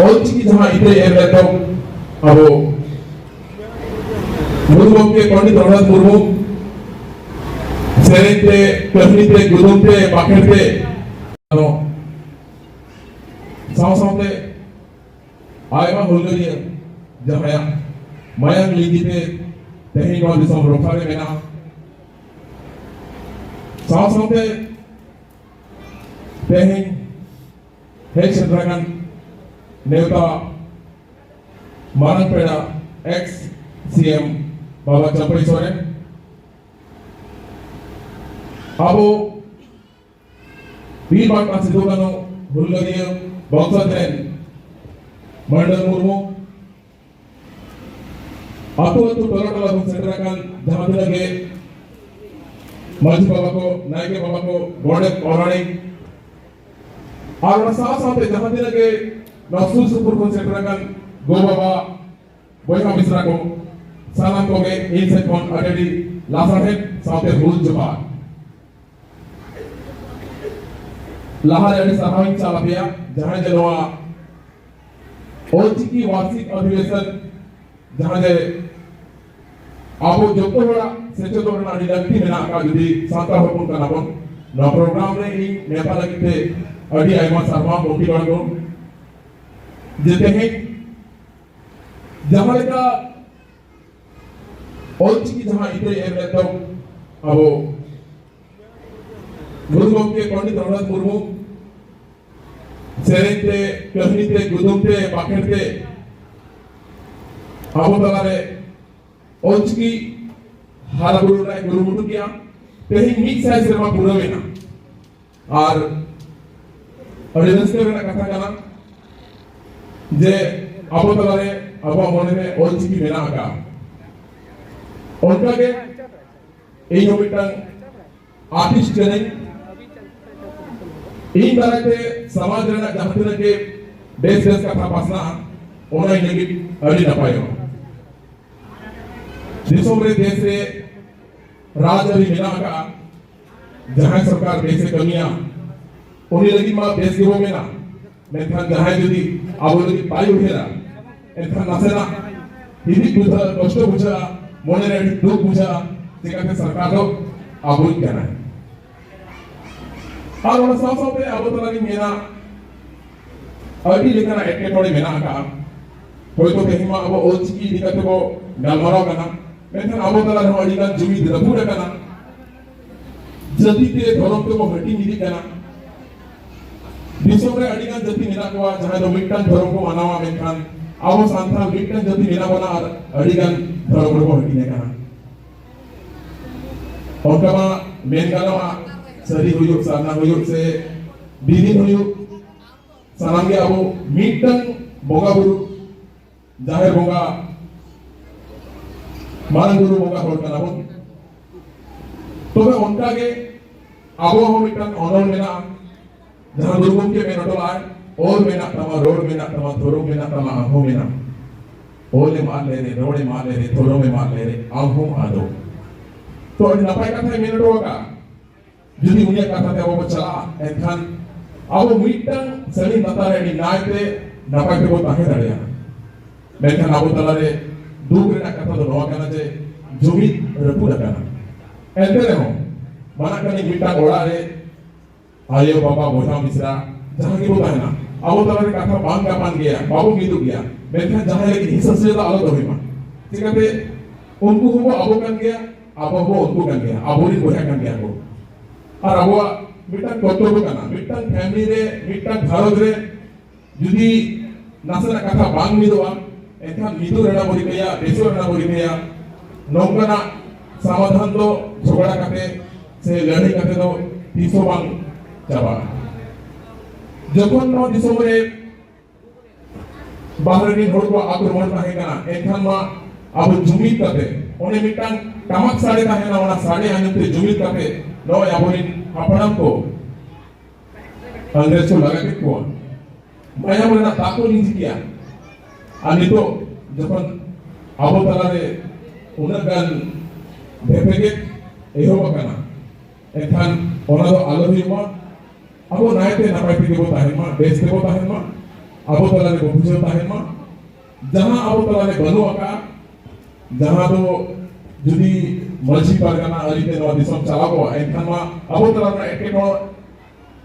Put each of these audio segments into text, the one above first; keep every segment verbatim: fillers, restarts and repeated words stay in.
ᱚᱞᱪᱤᱠᱤ ᱡᱟᱦᱟᱸ ᱤᱛᱟᱹᱭ ᱮᱢ ᱞᱮᱫ ᱫᱚ ᱟᱵᱚ ᱜᱩᱨᱩ ᱜᱚᱢᱠᱮ ᱯᱚᱱᱰᱤᱛ ᱨᱚᱜᱷᱩᱱᱟᱛᱷ ᱢᱩᱨᱢᱩ ᱥᱮᱨᱮᱧ ᱛᱮ, ᱠᱟᱹᱦᱱᱤ ᱛᱮ, ᱠᱩᱫᱩᱢ ᱛᱮ, ᱵᱟᱠᱷᱮᱬ ᱛᱮ, ᱥᱟᱶ ᱥᱟᱶᱛᱮ ᱟᱭᱢᱟ ᱦᱩᱞᱜᱟᱹᱨᱤᱭᱟᱹ ᱡᱟᱦᱟᱸᱭᱟᱜ ᱢᱟᱭᱟᱝ ᱞᱤᱸᱜᱤ ᱛᱮ ᱛᱮᱦᱮᱧ ᱱᱚᱣᱟ ᱫᱤᱥᱚᱢ ᱨᱚᱯᱷᱟ ᱨᱮ ᱢᱮᱱᱟᱜᱼᱟ᱾ ᱥᱟᱶ ᱥᱟᱶᱛᱮ ᱛᱮᱦᱮᱧ ᱦᱮᱡ ᱥᱮᱴᱮᱨ ᱟᱠᱟᱱ ᱱᱮᱣᱛᱟ ᱢᱟᱨᱟᱝ ᱯᱮᱲᱟ ᱮᱠᱥ ᱥᱤ ᱮᱢ ᱵᱟᱵᱟ ᱪᱟᱢᱯᱟᱹᱭ ᱥᱚᱨᱮᱱ, ᱟᱵᱚ ᱵᱤᱨ ᱵᱟᱱᱴᱟ ᱥᱤᱫᱩ ᱠᱟᱹᱱᱦᱩ ᱦᱩᱞᱜᱟᱹᱨᱤᱭᱟᱹ ᱵᱚᱝᱥᱚᱡᱽ ᱨᱮᱱ ᱢᱟᱹᱱᱰᱟᱹ ᱢᱩᱨᱢᱩ, ᱟᱹᱛᱩ ᱟᱹᱛᱩ ᱴᱚᱞᱟ ᱴᱚᱞᱟ ᱵᱚᱱ ᱥᱮᱴᱮᱨ ᱟᱠᱟᱱ ᱡᱟᱦᱟᱸ ᱛᱤᱱᱟᱹᱜ ᱜᱮ ᱢᱟᱹᱡᱷᱤ ᱵᱟᱵᱟ ᱠᱚ, ᱱᱟᱭᱠᱮ ᱵᱟᱵᱟ ᱠᱚ, ᱜᱚᱰᱮᱛ, ᱯᱟᱨᱟᱱᱤᱠ, ᱟᱨ ᱚᱱᱟ ᱥᱟᱶ ᱥᱟᱶᱛᱮ ᱡᱟᱦᱟᱸ ᱛᱤᱱᱟᱹᱜ ᱜᱮ ᱱᱚᱣᱟ ᱥᱩᱨ ᱥᱩᱯᱩᱨ ᱠᱷᱚᱱ ᱥᱮᱴᱮᱨ ᱟᱠᱟᱱ ᱜᱚ ᱵᱟᱵᱟ, ᱵᱚᱭᱦᱟ ᱢᱤᱥᱨᱟ ᱠᱚ, ᱥᱟᱱᱟᱢ ᱠᱚᱜᱮ ᱤᱧ ᱥᱮᱫ ᱠᱷᱚᱱ ᱟᱹᱰᱤ ᱟᱹᱰᱤ ᱞᱟᱥᱟᱲᱦᱮᱫ ᱥᱟᱶᱛᱮ ᱦᱩᱞ ᱡᱚᱦᱟᱨ᱾ ᱞᱟᱦᱟᱨᱮ ᱟᱹᱰᱤ ᱥᱟᱨᱦᱟᱣ ᱤᱧ ᱪᱟᱞ ᱟᱯᱮᱭᱟ, ᱡᱟᱦᱟᱸᱭ ᱡᱮ ᱱᱚᱣᱟ ᱚᱞᱪᱤᱠᱤ ᱵᱟᱨᱥᱤᱠ ᱚᱫᱷᱤᱵᱮᱥᱚᱱ, ᱡᱟᱦᱟᱸ ᱡᱮ ᱟᱵᱚ ᱡᱚᱛᱚ ᱦᱚᱲᱟᱜ ᱥᱮᱪᱮᱫᱚᱜ ᱨᱮᱱᱟᱜ ᱟᱹᱰᱤ ᱞᱟᱹᱠᱛᱤ ᱢᱮᱱᱟᱜ ᱟᱠᱟᱫ, ᱡᱩᱫᱤ ᱥᱟᱱᱛᱟᱲ ᱦᱚᱯᱚᱱ ᱠᱟᱱᱟ ᱵᱚᱱ, ᱱᱚᱣᱟ ᱯᱨᱳᱜᱨᱟᱢ ᱨᱮ ᱤᱧ ᱱᱮᱣᱛᱟ ᱞᱟᱹᱜᱤᱫ ᱛᱮ ᱟᱹᱰᱤ ᱟᱭᱢᱟ ᱥᱟᱨᱦᱟᱣ ᱜᱚᱢᱠᱮ ᱵᱟᱲᱜᱚ᱾ ᱡᱮ ᱛᱮᱦᱮᱧ ᱡᱟᱦᱟᱸ ᱞᱮᱠᱟ ᱚᱞᱪᱤᱠᱤ ᱡᱟᱦᱟᱸ ᱤᱛᱟᱹᱭ ᱮᱢ ᱞᱮᱫ ᱫᱚ ᱟᱵᱚ ᱜᱩᱨᱩ ᱜᱚᱢᱠᱮ ᱯᱚᱱᱰᱤᱛ ᱨᱚᱜᱷᱩᱱᱟᱛᱷ ᱢᱩᱨᱢᱩ ᱥᱮᱨᱮᱧ ᱛᱮ, ᱠᱟᱹᱦᱱᱤ ᱛᱮ, ᱠᱩᱫᱩᱢ ᱛᱮ, ᱵᱟᱠᱷᱮᱬ ᱛᱮ ᱟᱵᱚ ᱛᱟᱞᱟᱨᱮ ᱚᱞᱪᱤᱠᱤ ᱦᱟᱨᱟ ᱵᱩᱨᱩ ᱨᱮᱱᱟᱜ ᱮ ᱠᱩᱨᱩᱢᱩᱴᱩ ᱠᱮᱜᱼᱟ᱾ ᱛᱮᱦᱮᱧ ᱢᱤᱫ ᱥᱟᱭ ᱥᱮᱨᱢᱟ ᱯᱩᱨᱟᱹᱣ ᱮᱱᱟ᱾ ᱟᱨ ᱟᱹᱰᱤ ᱨᱟᱹᱥᱠᱟᱹ ᱨᱮᱱᱟᱜ ᱠᱟᱛᱷᱟ ᱠᱟᱱᱟ ᱡᱮ ᱟᱵᱚ ᱛᱟᱞᱟᱨᱮ ᱟᱵᱚᱣᱟᱜ ᱢᱚᱱᱮᱨᱮ ᱚᱞᱪᱤᱠᱤ ᱢᱮᱱᱟᱜ ᱟᱠᱟᱫᱼᱟ᱾ ᱚᱱᱠᱟᱜᱮ ᱤᱧ ᱦᱚᱸ ᱢᱤᱫᱴᱟᱝ ᱟᱨᱴᱤᱥᱴ ᱠᱟᱹᱱᱟᱹᱧ᱾ ᱤᱧ ᱫᱟᱨᱟᱭ ᱛᱮ ᱥᱚᱢᱟᱡᱽ ᱨᱮᱱᱟᱜ ᱡᱟᱦᱟᱸ ᱛᱤᱱᱟᱹᱜ ᱜᱮ ᱵᱮᱥ ᱵᱮᱥ ᱠᱟᱛᱷᱟ ᱯᱟᱥᱱᱟᱜᱼᱟ, ᱚᱱᱟ ᱤᱧ ᱞᱟᱹᱜᱤᱫ ᱟᱹᱰᱤ ᱱᱟᱯᱟᱭᱚᱜᱼᱟ᱾ ᱫᱤᱥᱚᱢ ᱨᱮ, ᱫᱮᱥ ᱨᱮ ᱨᱟᱡᱽ ᱟᱹᱨᱤ ᱢᱮᱱᱟᱜ ᱟᱠᱟᱫᱼᱟ, ᱡᱟᱦᱟᱸᱭ ᱥᱚᱨᱠᱟᱨ ᱵᱮᱥᱮ ᱠᱟᱹᱢᱤᱭᱟ, ᱩᱱᱤ ᱞᱟᱹᱜᱤᱫ ᱢᱟ ᱵᱮᱥ ᱜᱮᱵᱚ ᱢᱮᱱᱟ᱾ ᱢᱮᱱᱠᱷᱟᱱ ᱡᱟᱦᱟᱸᱭ ᱡᱩᱫᱤ ᱟᱵᱚ ᱞᱟᱹᱜᱤᱫ ᱵᱟᱭ ᱩᱭᱦᱟᱹᱨᱟ, ᱮᱱᱠᱷᱟᱱ ᱱᱟᱥᱮᱱᱟᱜ ᱦᱤᱫᱤᱡ ᱵᱩᱡᱷᱟᱹᱜᱼᱟ, ᱠᱚᱥᱴᱚ ᱵᱩᱡᱷᱟᱹᱜᱼᱟ, ᱢᱚᱱᱮᱨᱮ ᱟᱹᱰᱤ ᱫᱩᱠ ᱵᱩᱡᱷᱟᱹᱜᱼᱟ᱾ ᱪᱮᱠᱟᱛᱮ ᱥᱚᱨᱠᱟᱨ ᱫᱚ ᱟᱵᱚᱭᱤᱡ ᱠᱟᱱᱟᱭ᱾ ᱟᱨ ᱚᱱᱟ ᱥᱟᱶ ᱥᱟᱶᱛᱮ ᱟᱵᱚ ᱛᱟᱞᱟᱨᱤᱧ ᱢᱮᱱᱟ, ᱟᱹᱰᱤ ᱞᱮᱠᱟᱱᱟᱜ ᱮᱴᱠᱮᱴᱚᱬᱮ ᱢᱮᱱᱟᱜ ᱟᱠᱟᱫᱼᱟ᱾ ᱦᱳᱭᱛᱳ ᱛᱮᱦᱮᱧ ᱢᱟ ᱟᱵᱚ ᱚᱞᱪᱤᱠᱤ ᱤᱫᱤ ᱠᱟᱛᱮ ᱵᱚ ᱜᱟᱞᱢᱟᱨᱟᱣ ᱠᱟᱱᱟ, ᱢᱮᱱᱠᱷᱟᱱ ᱟᱵᱚ ᱛᱟᱞᱟ ᱨᱮᱦᱚᱸ ᱟᱹᱰᱤ ᱜᱟᱱ ᱡᱩᱢᱤᱫ ᱨᱟᱹᱯᱩᱫ ᱟᱠᱟᱱᱟ᱾ ᱡᱟᱹᱛᱤ ᱛᱮ ᱫᱷᱚᱨᱚᱢ ᱛᱮᱵᱚ ᱦᱟᱹᱴᱤᱧ ᱤᱫᱤᱜ ᱠᱟᱱᱟ᱾ ᱫᱤᱥᱚᱢ ᱨᱮ ᱟᱹᱰᱤ ᱜᱟᱱ ᱡᱟᱹᱛᱤ ᱢᱮᱱᱟᱜ ᱠᱚᱣᱟ, ᱡᱟᱦᱟᱸᱭ ᱫᱚ ᱢᱤᱫᱴᱟᱝ ᱫᱷᱚᱨᱚᱢ ᱠᱚ ᱢᱟᱱᱟᱣᱟ, ᱢᱮᱱᱠᱷᱟᱱ ᱟᱵᱚ ᱥᱟᱱᱛᱟᱲ ᱢᱤᱫᱴᱟᱝ ᱡᱟᱹᱛᱤ ᱢᱮᱱᱟᱜ ᱵᱚᱱᱟ ᱟᱨ ᱟᱹᱰᱤ ᱜᱟᱱ ᱫᱷᱚᱨᱚᱢ ᱨᱮᱵᱚ ᱦᱟᱹᱴᱤᱧ ᱟᱠᱟᱱᱟ᱾ ᱚᱱᱠᱟ ᱢᱟ ᱢᱮᱱ ᱜᱟᱱᱚᱜᱼᱟ, ᱥᱟᱹᱨᱤ ᱦᱩᱭᱩᱜ, ᱥᱟᱨᱱᱟ ᱦᱩᱭᱩᱜ ᱥᱮ ᱵᱤᱫᱤᱱ ᱦᱩᱭᱩᱜ, ᱥᱟᱱᱟᱢ ᱜᱮ ᱟᱵᱚ ᱢᱤᱫᱴᱟᱝ ᱵᱚᱸᱜᱟ ᱵᱩᱨᱩ, ᱡᱟᱦᱮᱨ ᱵᱚᱸᱜᱟ, ᱢᱟᱨᱟᱝ ᱵᱩᱨᱩ ᱵᱚᱸᱜᱟ ᱦᱚᱲ ᱠᱟᱱᱟ ᱵᱚᱱ᱾ ᱛᱚᱵᱮ ᱚᱱᱠᱟ ᱜᱮ ᱟᱵᱚᱣᱟᱜ ᱦᱚᱸ ᱢᱤᱫᱴᱟᱝ ᱚᱱᱚᱞ ᱢᱮᱱᱟᱜᱼᱟ, ᱡᱟᱦᱟᱸ ᱜᱩᱨᱩ ᱜᱚᱢᱠᱮ ᱢᱮᱱ ᱦᱚᱴᱚ ᱞᱮᱫᱟᱭ, "ᱚᱞ ᱢᱮᱱᱟᱜ ᱛᱟᱢᱟ, ᱨᱚᱲ ᱢᱮᱱᱟᱜ ᱛᱟᱢᱟ, ᱫᱷᱚᱨᱚᱢ ᱢᱮᱱᱟᱜ ᱛᱟᱢᱟ, ᱟᱢ ᱦᱚᱸ ᱢᱮᱱᱟᱢ᱾ ᱚᱞ ᱮᱢ ᱟᱫ ᱞᱮᱨᱮ, ᱨᱚᱲ ᱮᱢ ᱟᱫ ᱞᱮᱨᱮ, ᱫᱷᱚᱨᱚᱢ ᱮᱢ ᱟᱫ ᱞᱮᱨᱮ, ᱟᱢ ᱦᱚᱸᱢ ᱟᱫᱚᱜ᱾" ᱛᱚ ᱟᱹᱰᱤ ᱱᱟᱯᱟᱭ ᱠᱟᱛᱷᱟᱭ ᱢᱮᱱ ᱦᱚᱴᱚ ᱟᱠᱟᱫᱼᱟ᱾ ᱡᱩᱫᱤ ᱩᱱᱤᱭᱟᱜ ᱠᱟᱛᱷᱟ ᱛᱮ ᱟᱵᱚ ᱵᱚ ᱪᱟᱞᱟᱜᱼᱟ, ᱮᱱᱠᱷᱟᱱ ᱟᱵᱚ ᱢᱤᱫᱴᱟᱝ ᱥᱟᱹᱲᱤᱢ ᱞᱟᱛᱟᱨ ᱨᱮ ᱟᱹᱰᱤ ᱱᱟᱭᱛᱮ ᱱᱟᱯᱟᱭ ᱛᱮᱵᱚ ᱛᱟᱦᱮᱸ ᱫᱟᱲᱮᱭᱟᱜᱼᱟ᱾ ᱢᱮᱱᱠᱷᱟᱱ ᱟᱵᱚ ᱛᱟᱞᱟᱨᱮ ᱫᱩᱠ ᱨᱮᱱᱟᱜ ᱠᱟᱛᱷᱟ ᱫᱚ ᱱᱚᱣᱟ ᱠᱟᱱᱟ ᱡᱮ ᱡᱩᱢᱤᱫ ᱨᱟᱹᱯᱩᱫ ᱟᱠᱟᱱᱟ᱾ ᱮᱱᱛᱮ ᱨᱮᱦᱚᱸ ᱢᱟᱱᱟᱜ ᱠᱟᱹᱱᱟᱹᱧ ᱢᱤᱫᱴᱟᱝ ᱚᱲᱟᱜ ᱨᱮ ᱟᱭᱳ, ᱵᱟᱵᱟ, ᱵᱚᱭᱦᱟ, ᱢᱤᱥᱨᱟ ᱡᱟᱦᱟᱸ ᱜᱮᱵᱚ ᱛᱟᱦᱮᱱᱟ, ᱟᱵᱚ ᱛᱟᱞᱟᱨᱮ ᱠᱟᱛᱷᱟ ᱵᱟᱝ ᱜᱟᱯᱟᱱ ᱜᱮᱭᱟ, ᱵᱟᱵᱚ ᱢᱤᱫᱚᱜ ᱜᱮᱭᱟ, ᱢᱮᱱᱠᱷᱟᱱ ᱡᱟᱦᱟᱸᱭ ᱞᱟᱹᱜᱤᱫ ᱦᱤᱸᱥᱟᱹ ᱥᱩᱭᱟᱹ ᱫᱚ ᱟᱞᱚ ᱫᱚᱦᱚᱭ ᱢᱟ᱾ ᱪᱤᱠᱟᱹᱛᱮ? ᱩᱱᱠᱩ ᱦᱚᱸᱵᱚ ᱟᱵᱚ ᱠᱟᱱ ᱜᱮᱭᱟ, ᱟᱵᱚ ᱦᱚᱸᱵᱚ ᱩᱱᱠᱩ ᱠᱟᱱ ᱜᱮᱭᱟ, ᱟᱵᱚᱨᱮᱱ ᱵᱚᱭᱦᱟ ᱠᱟᱱ ᱜᱮᱭᱟ ᱠᱚ᱾ ᱟᱨ ᱟᱵᱚᱣᱟᱜ ᱢᱤᱫᱴᱟᱝ ᱠᱚᱨᱛᱚᱵᱵᱚ ᱠᱟᱱᱟ, ᱢᱤᱫᱴᱟᱝ ᱯᱷᱮᱢᱤᱞᱤ ᱨᱮ, ᱢᱤᱫᱴᱟᱝ ᱜᱷᱟᱨᱚᱸᱡᱽ ᱨᱮ ᱡᱩᱫᱤ ᱱᱟᱥᱮᱱᱟᱜ ᱠᱟᱛᱷᱟ ᱵᱟᱝ ᱢᱤᱫᱚᱜᱼᱟ, ᱮᱱᱠᱷᱟᱱ ᱢᱤᱫᱚᱜ ᱨᱮᱱᱟᱜ ᱵᱚ ᱨᱤᱠᱟᱹᱭᱟ, ᱵᱮᱥᱚᱜ ᱨᱮᱱᱟᱜ ᱵᱚ ᱨᱤᱠᱟᱹᱭᱟ᱾ ᱱᱚᱝᱠᱟᱱᱟᱜ ᱥᱚᱢᱟᱫᱷᱟᱱ ᱫᱚ ᱡᱷᱚᱜᱽᱲᱟ ᱠᱟᱛᱮ ᱥᱮ ᱞᱟᱹᱲᱦᱟᱹᱭ ᱠᱟᱛᱮ ᱫᱚ ᱛᱤᱥ ᱦᱚᱸ ᱵᱟᱝ ᱪᱟᱵᱟᱜᱼᱟ᱾ ᱡᱚᱠᱷᱚᱱ ᱱᱚᱣᱟ ᱫᱤᱥᱚᱢ ᱨᱮ ᱵᱟᱦᱨᱮ ᱨᱮᱱ ᱦᱚᱲ ᱠᱚᱣᱟᱜ ᱟᱠᱨᱚᱢᱚᱱ ᱛᱟᱦᱮᱸ ᱠᱟᱱᱟ, ᱮᱱᱠᱷᱟᱱ ᱢᱟ ᱟᱵᱚ ᱡᱩᱢᱤᱫ ᱠᱟᱛᱮ, ᱚᱱᱮ ᱢᱤᱫᱴᱟᱝ ᱴᱟᱢᱟᱠ ᱥᱟᱰᱮ ᱛᱟᱦᱮᱱᱟ, ᱚᱱᱟ ᱥᱟᱰᱮ ᱟᱸᱡᱚᱢ ᱛᱮ ᱡᱩᱢᱤᱫ ᱠᱟᱛᱮ ᱱᱚᱜᱼᱚᱭ ᱟᱵᱚᱨᱮᱱ ᱦᱟᱯᱲᱟᱢ ᱠᱚ ᱤᱝᱨᱮᱡᱽ ᱠᱚ ᱞᱟᱜᱟ ᱠᱮᱫ ᱠᱚᱣᱟ, ᱢᱟᱭᱟᱢ ᱨᱮᱱᱟᱜ ᱫᱟᱜ ᱠᱚ ᱞᱤᱸᱡᱤ ᱠᱮᱜᱼᱟ᱾ ᱟᱨ ᱱᱤᱛᱚᱜ ᱡᱚᱠᱷᱚᱱ ᱟᱵᱚ ᱛᱟᱞᱟᱨᱮ ᱩᱱᱟᱹᱜ ᱜᱟᱱ ᱵᱷᱮᱯᱮᱜᱮᱫ ᱮᱦᱚᱵ ᱟᱠᱟᱱᱟ, ᱮᱱᱠᱷᱟᱱ ᱚᱱᱟ ᱫᱚ ᱟᱞᱚ ᱦᱩᱭᱩᱜ ᱢᱟ᱾ ᱟᱵᱚ ᱱᱟᱭᱛᱮ ᱱᱟᱯᱟᱭ ᱛᱮᱜᱮ ᱵᱚ ᱛᱟᱦᱮᱱ ᱢᱟ, ᱵᱮᱥ ᱛᱮᱵᱚ ᱛᱟᱦᱮᱱ ᱢᱟ, ᱟᱵᱚ ᱛᱟᱞᱟᱨᱮ ᱵᱚ ᱵᱩᱡᱷᱟᱹᱣ ᱛᱟᱦᱮᱱ ᱢᱟ᱾ ᱡᱟᱦᱟᱸ ᱟᱵᱚ ᱛᱟᱞᱟᱨᱮ ᱵᱟᱹᱱᱩᱜ ᱟᱠᱟᱫᱼᱟ, ᱡᱟᱦᱟᱸ ᱫᱚ ᱡᱩᱫᱤ ᱢᱟᱹᱡᱷᱤ ᱯᱟᱨᱜᱟᱱᱟ ᱟᱹᱨᱤᱛᱮ ᱱᱚᱣᱟ ᱫᱤᱥᱚᱢ ᱪᱟᱞᱟᱣ ᱠᱚᱜᱼᱟ, ᱮᱱᱠᱷᱟᱱ ᱢᱟ ᱟᱵᱚ ᱛᱟᱞᱟ ᱨᱮᱱᱟᱜ ᱮᱴᱠᱮᱴᱚᱬᱮ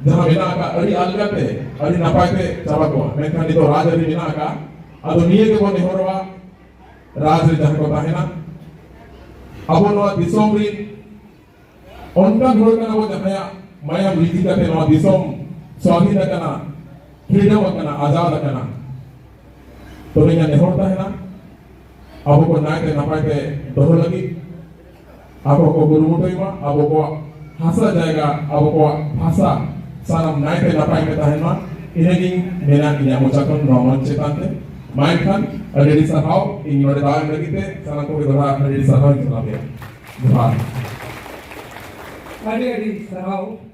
ᱡᱟᱦᱟᱸ ᱢᱮᱱᱟᱜ ᱟᱠᱟᱫ, ᱟᱹᱰᱤ ᱟᱞᱜᱟᱛᱮ, ᱟᱹᱰᱤ ᱱᱟᱯᱟᱭ ᱛᱮ ᱪᱟᱵᱟ ᱠᱚᱜᱼᱟ᱾ ᱢᱮᱱᱠᱷᱟᱱ ᱱᱤᱛᱚᱜ ᱨᱟᱡᱽᱟᱹᱨᱤ ᱢᱮᱱᱟᱜ ᱟᱠᱟᱫ, ᱟᱫᱚ ᱱᱤᱭᱟᱹ ᱜᱮᱵᱚᱱ ᱱᱮᱦᱚᱨᱚᱜᱼᱟ, ᱨᱟᱡᱽ ᱨᱮ ᱡᱟᱦᱟᱸ ᱠᱚ ᱛᱟᱦᱮᱱᱟ, ᱟᱵᱚ ᱱᱚᱣᱟ ᱫᱤᱥᱚᱢ ᱨᱮ ᱚᱱᱠᱟᱱ ᱦᱚᱲ ᱠᱟᱱᱟ ᱵᱚ, ᱡᱟᱦᱟᱸᱭᱟᱜ ᱢᱟᱭᱟᱢ ᱞᱤᱸᱡᱤ ᱠᱟᱛᱮ ᱱᱚᱣᱟ ᱫᱤᱥᱚᱢ ᱥᱣᱟᱫᱷᱤᱱ ᱟᱠᱟᱱᱟ, ᱯᱷᱨᱤᱰᱚᱢ ᱟᱠᱟᱱᱟ, ᱟᱡᱟᱫ ᱟᱠᱟᱱᱟ᱾ ᱛᱚᱵᱮ ᱤᱧᱟᱹᱜ ᱱᱮᱦᱚᱨ ᱛᱟᱦᱮᱱᱟ, ᱟᱵᱚ ᱠᱚ ᱱᱟᱭᱛᱮ ᱱᱟᱯᱟᱭ ᱛᱮ ᱫᱚᱦᱚ ᱞᱟᱹᱜᱤᱫ, ᱟᱠᱚ ᱠᱚ ᱠᱩᱨᱩᱢᱩᱴᱩᱭ ᱢᱟ, ᱟᱵᱚ ᱠᱚᱣᱟᱜ ᱦᱟᱥᱟ ᱡᱟᱭᱜᱟ, ᱟᱵᱚ ᱠᱚᱣᱟᱜ ᱵᱷᱟᱥᱟ ᱥᱟᱱᱟᱢ ᱱᱟᱭᱛᱮ ᱱᱟᱯᱟᱭ ᱛᱮ ᱛᱟᱦᱮᱱ ᱢᱟ᱾ ᱤᱱᱟᱹᱜᱤᱧ ᱢᱮᱱᱟ ᱤᱧᱟᱹᱜ ᱢᱚᱪᱟ ᱠᱷᱚᱱ ᱱᱚᱣᱟ ᱢᱚᱧᱪ ᱪᱮᱛᱟᱱ ᱛᱮ᱾ ᱢᱟ ᱮᱱᱠᱷᱟᱱ ᱟᱹᱰᱤ ᱟᱹᱰᱤ ᱥᱟᱨᱦᱟᱣ ᱤᱧ ᱱᱚᱰᱮ ᱫᱟᱣ ᱮᱢ ᱞᱟᱹᱜᱤᱫ ᱛᱮ, ᱥᱟᱱᱟᱢ ᱠᱚᱜᱮ ᱫᱚᱦᱲᱟ ᱟᱹᱰᱤ ᱟᱹᱰᱤ ᱥᱟᱨᱦᱟᱣ ᱤᱧ ᱪᱟᱞ ᱟᱯᱮᱭᱟ᱾ ᱡᱚᱦᱟᱨ᱾ ᱟᱹᱰᱤ ᱟᱹᱰᱤ ᱥᱟᱨᱦᱟᱣ᱾